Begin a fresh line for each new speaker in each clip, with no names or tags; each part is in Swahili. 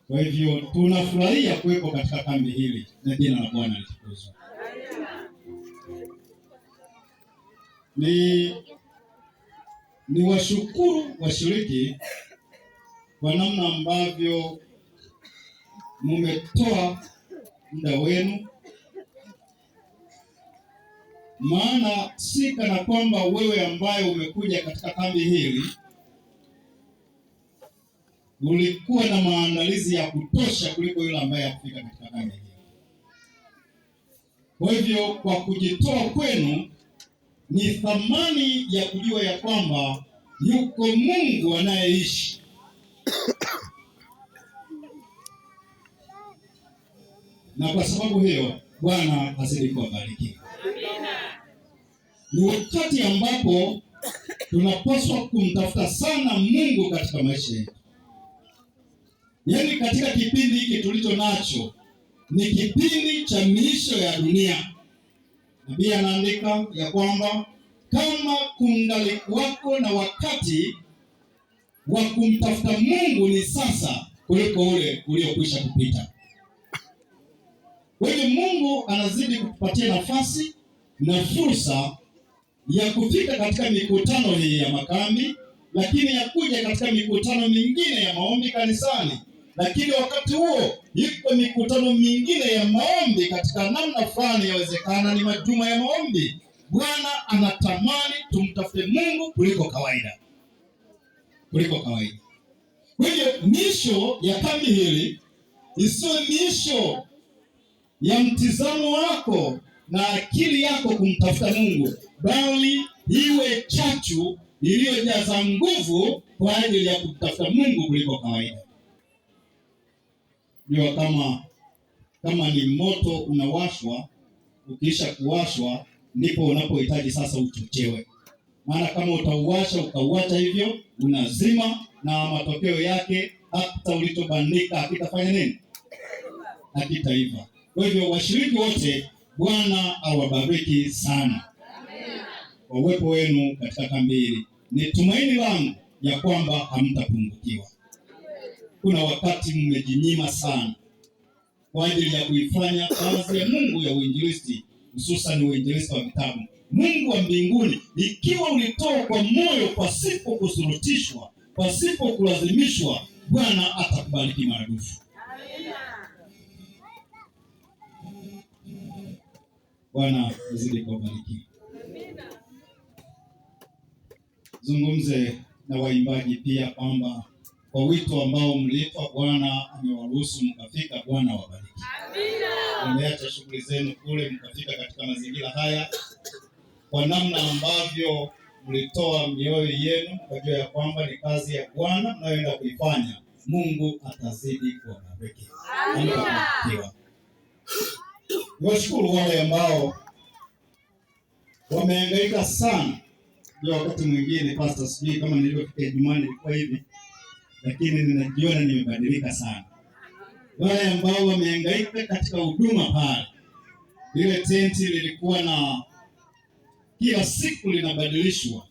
Kwa hivyo tunafurahia kuwepo katika kambi hili na jina la Bwana litukuzwe. Ni washukuru washiriki kwa namna ambavyo mmetoa muda wenu, maana si kana kwamba wewe ambaye umekuja katika kambi hili ulikuwa na maandalizi ya kutosha kuliko yule ambaye hakufika katika kambi hili. Kwa hivyo kwa kujitoa kwenu ni thamani ya kujua ya kwamba yuko Mungu anayeishi na kwa sababu hiyo Bwana azidi kuwabariki. Ni wakati ambapo tunapaswa kumtafuta sana Mungu katika maisha yetu. Yaani katika kipindi hiki tulicho nacho ni kipindi cha miisho ya dunia. Nabii anaandika ya kwamba kama kungalikuwako na wakati wa kumtafuta Mungu ni sasa kuliko ule uliokwisha kupita. Kwa hivyo Mungu anazidi kutupatia nafasi na fursa ya kufika katika mikutano hii ya makambi, lakini ya kuja katika mikutano mingine ya maombi kanisani. Lakini wakati huo iko mikutano mingine ya maombi katika namna fulani, yawezekana ni majuma ya maombi. Bwana anatamani tumtafute Mungu kuliko kawaida, kuliko kawaida. Kwa hivyo misho ya kambi hili isiwe misho ya mtizamo wako na akili yako kumtafuta Mungu, bali iwe chachu iliyojaza nguvu kwa ajili ya kumtafuta Mungu kuliko kawaida. Jua kama ni moto unawashwa, ukiisha kuwashwa ndipo unapohitaji sasa uchochewe. Maana kama utauwasha ukauacha hivyo unazima, na matokeo yake hata ulichobandika hakitafanya nini? Hakitaiva. Kwa hivyo washiriki wote, Bwana awabariki sana kwa uwepo wenu katika kambi hili. Ni tumaini langu ya kwamba hamtapungukiwa. Kuna wakati mmejinyima sana kwa ajili ya kuifanya kazi ya Mungu ya uinjilisti, hususan uinjilisti wa vitabu. Mungu wa mbinguni, ikiwa ulitoa kwa moyo pasipo kusurutishwa, pasipo kulazimishwa, Bwana atakubariki maradufu. Bwana azidi kuwabariki. Zungumze na waimbaji pia kwamba kwa wito ambao mliitwa, Bwana amewaruhusu mkafika. Bwana wabariki. Amina. Mmeacha shughuli zenu kule mkafika katika mazingira haya, kwa namna ambavyo mlitoa mioyo yenu, mkajua ya kwamba ni kazi ya Bwana mnayoenda kuifanya. Mungu atazidi kuwabariki. Amina. Niwashukuru wale ambao wamehangaika sana. Ndio wakati mwingine pastor, sijui kama nilivyofika Ijumaa nilikuwa hivi, lakini ninajiona nimebadilika sana. Wale ambao wamehangaika katika huduma pale, lile tenti lilikuwa na kila siku linabadilishwa,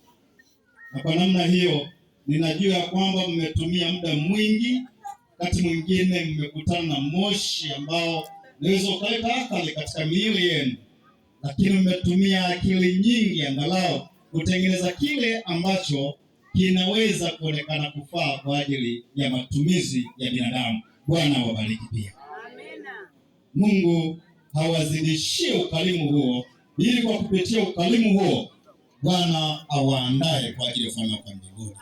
na kwa namna hiyo ninajua kwamba mmetumia muda mwingi, wakati mwingine mmekutana na moshi ambao unaweza ukaleta athari katika miili yenu, lakini mmetumia akili nyingi angalau kutengeneza kile ambacho kinaweza kuonekana kufaa kwa ajili ya matumizi ya binadamu. Bwana awabariki pia. Amina. Mungu hawazidishie ukarimu huo, ili kwa kupitia ukarimu huo Bwana awaandae kwa ajili ya ufalme wa mbinguni.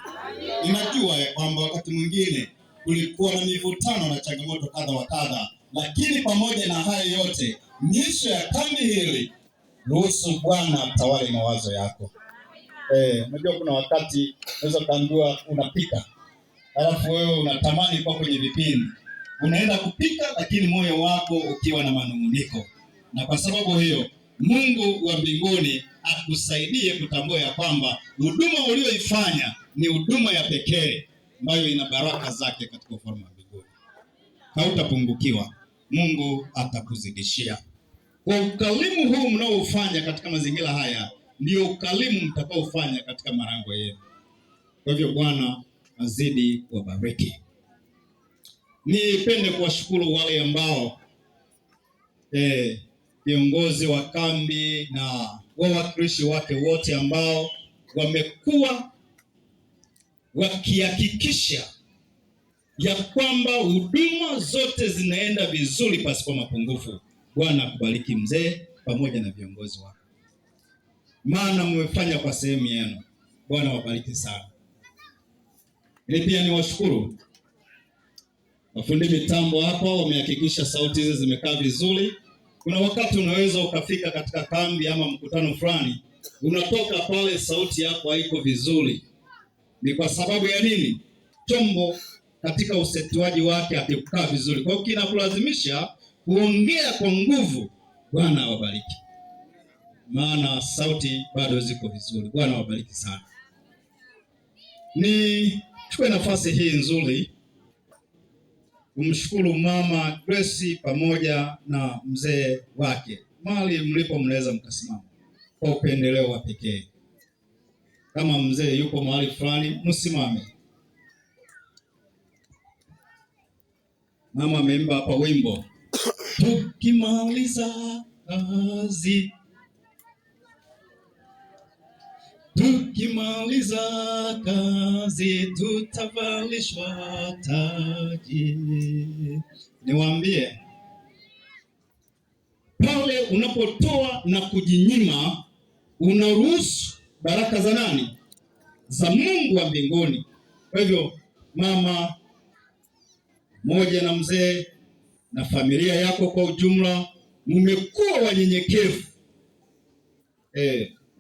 Ninajua ya kwamba wakati mwingine kulikuwa na mivutano na changamoto kadha wa kadha, lakini pamoja na hayo yote, misho ya kambi hili, ruhusu Bwana atawale mawazo yako. Unajua kuna wakati unaweza kuambiwa unapika, alafu wewe unatamani kuwa kwenye vipindi, unaenda kupika, lakini moyo wako ukiwa na manunguniko. Na kwa sababu hiyo Mungu wa mbinguni akusaidie kutambua ya kwamba huduma ulioifanya ni huduma ya pekee ambayo ina baraka zake katika ufalme wa mbinguni. Hautapungukiwa, Mungu atakuzidishia. Kwa ukarimu huu mnaofanya katika mazingira haya, ndio ukarimu mtakaofanya katika malango yenu. Kwa hivyo Bwana azidi kuwabariki. Nipende kuwashukuru wale ambao viongozi wa kambi na wawakilishi wake wote ambao wamekuwa wakihakikisha ya kwamba huduma zote zinaenda vizuri pasipo mapungufu. Bwana akubariki mzee, pamoja na viongozi wako, maana mmefanya kwa sehemu yenu. Bwana wabariki sana. Ili pia niwashukuru mafundi mitambo hapa, wamehakikisha sauti hizi zimekaa vizuri. Kuna wakati unaweza ukafika katika kambi ama mkutano fulani, unatoka pale sauti yako haiko vizuri. Ni kwa sababu ya nini? Chombo katika usetuaji wake hakikukaa vizuri, kwa hiyo kinakulazimisha kuongea kwa nguvu. Bwana awabariki, maana sauti bado ziko vizuri. Bwana awabariki sana. Nichukue nafasi hii nzuri kumshukuru Mama Grace pamoja na mzee wake. Mahali mlipo mnaweza mkasimama kwa upendeleo wa pekee. Kama mzee yuko mahali fulani, msimame. Mama ameimba hapa wimbo, tukimaliza kazi, tukimaliza kazi tutavalishwa taji. Niwaambie, pale unapotoa na kujinyima, unaruhusu baraka za nani? Za Mungu wa mbinguni. Kwa hivyo mama moja na mzee na familia yako kwa ujumla, mmekuwa wanyenyekevu.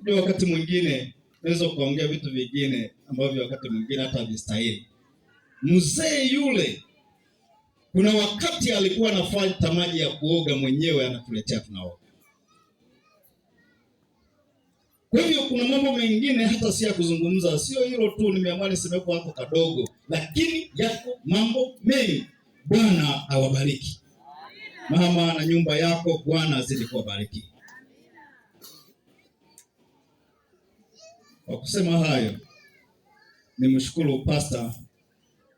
Ndio wakati mwingine unaweza kuongea vitu vingine ambavyo wakati mwingine hata havistahili. Mzee yule kuna wakati alikuwa anafanya maji ya kuoga mwenyewe, anatuletea tunaoga. Kwa hivyo kuna mambo mengine hata si ya kuzungumza, sio hilo tu, nimeamua nisemeko hapo kadogo, lakini yako mambo mengi. Bwana awabariki mama na nyumba yako, Bwana azidi kuwabariki. Kwa kusema hayo, nimshukuru pasta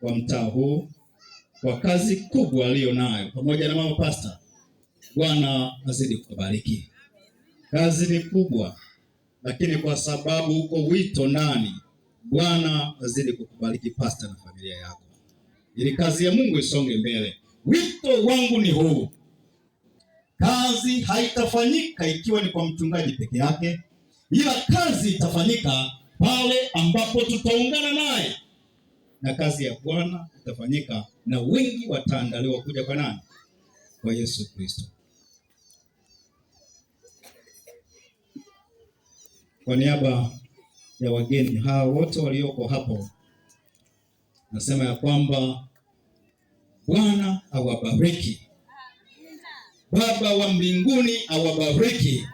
wa mtaa huu kwa kazi kubwa aliyonayo pamoja na mama pasta. Bwana azidi kubariki. Kazi ni kubwa, lakini kwa sababu uko wito ndani, Bwana azidi kukubariki pasta na familia yako, ili kazi ya Mungu isonge mbele. Wito wangu ni huu: kazi haitafanyika ikiwa ni kwa mchungaji peke yake, ila kazi itafanyika pale ambapo tutaungana naye, na kazi ya Bwana itafanyika na wengi wataandaliwa kuja kwa nani? Kwa Yesu Kristo. Kwa niaba ya wageni hawa wote walioko hapo, nasema ya kwamba Bwana awabariki. Baba wa mbinguni awabariki.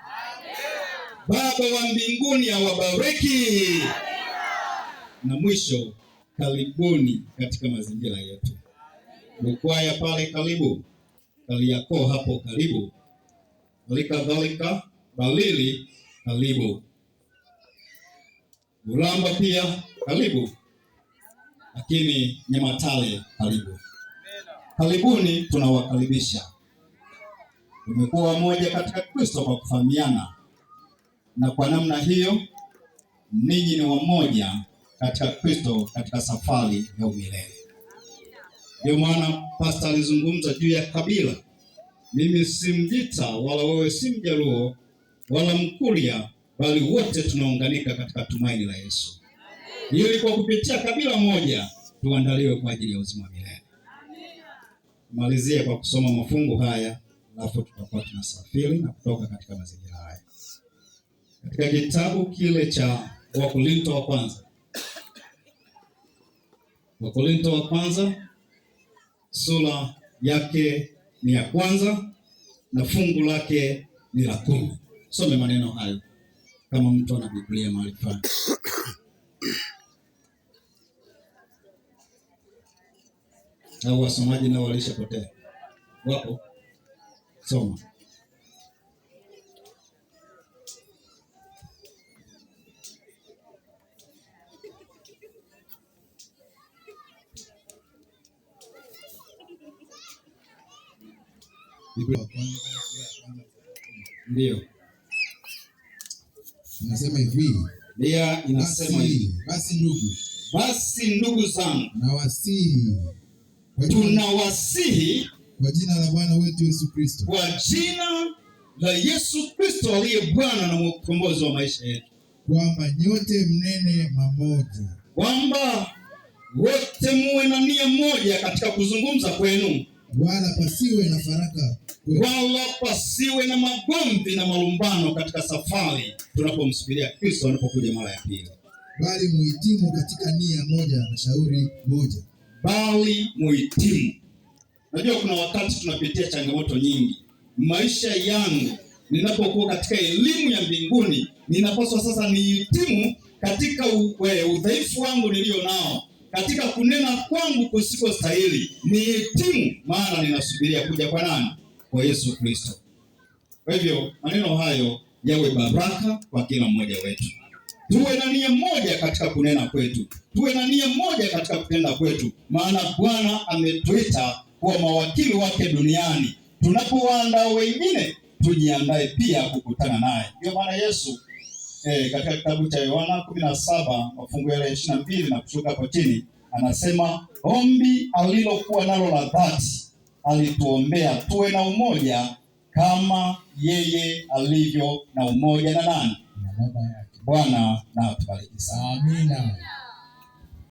Baba wa mbinguni awabariki. Na mwisho, karibuni katika mazingira yetu. Bukwaya pale karibu, Kariakoo hapo karibu, halikadhalika Balili karibu, Bulamba pia karibu, lakini Nyamatale karibu. Karibuni, tunawakaribisha. Tumekuwa moja katika Kristo kwa kufahamiana, na kwa namna hiyo ninyi ni wamoja katika Kristo katika safari ya umilele. Ndio maana pasta alizungumza juu ya kabila. Mimi si Mjita wala wewe si Mjaluo wala Mkuria, bali wote tunaunganika katika tumaini la Yesu, ili kwa kupitia kabila moja tuandaliwe kwa ajili ya uzima wa milele. Malizie kwa kusoma mafungu haya, alafu tutakuwa tunasafiri na kutoka katika mazingira haya. Katika kitabu kile cha Wakorinto wa kwanza, Wakorinto wa kwanza sura yake ni ya kwanza na fungu lake ni la 10. Some maneno hayo kama mtu ana Biblia mahali fulani. Au wasomaji nao walishapotea? Wapo? Soma.
Biblia wa kwanza sura ya kwanza.
Ndio.
Inasema hivi:
Biblia inasema hivi:
Basi ndugu,
basi ndugu zangu,
nawasihi
tunawasihi
kwa jina la Bwana wetu Yesu Kristo,
kwa jina la Yesu Kristo aliye Bwana na mkombozi wa maisha yetu,
kwamba nyote mnene mamoja,
kwamba wote muwe na nia moja katika kuzungumza kwenu,
wala pasiwe na faraka kwenu,
wala pasiwe na magomvi na malumbano katika safari tunapomsubiria Kristo anapokuja mara ya pili,
bali muhitimu katika nia moja na shauri moja.
Bali muhitimu. Najua kuna wakati tunapitia changamoto nyingi. Maisha yangu ninapokuwa katika elimu ya mbinguni, ninapaswa sasa nihitimu katika udhaifu wangu nilio nao, katika kunena kwangu kusiko stahili, nihitimu, maana ninasubiria kuja kwa nani? Kwa Yesu Kristo. Kwa hivyo maneno hayo yawe baraka kwa kila mmoja wetu. Tuwe na nia moja katika kunena kwetu, tuwe na nia moja katika kutenda kwetu, maana Bwana ametuita kuwa mawakili wake duniani. Tunapowaandaa wengine, tujiandae pia kukutana naye. Ndio maana Yesu katika kitabu cha Yohana 17 mafungu yale 22 na kushuka hapo chini, anasema ombi alilokuwa nalo la dhati, alituombea tuwe na umoja kama yeye alivyo na umoja na nani?
Na Baba yake.
Bwana na atubariki sana.
Amina.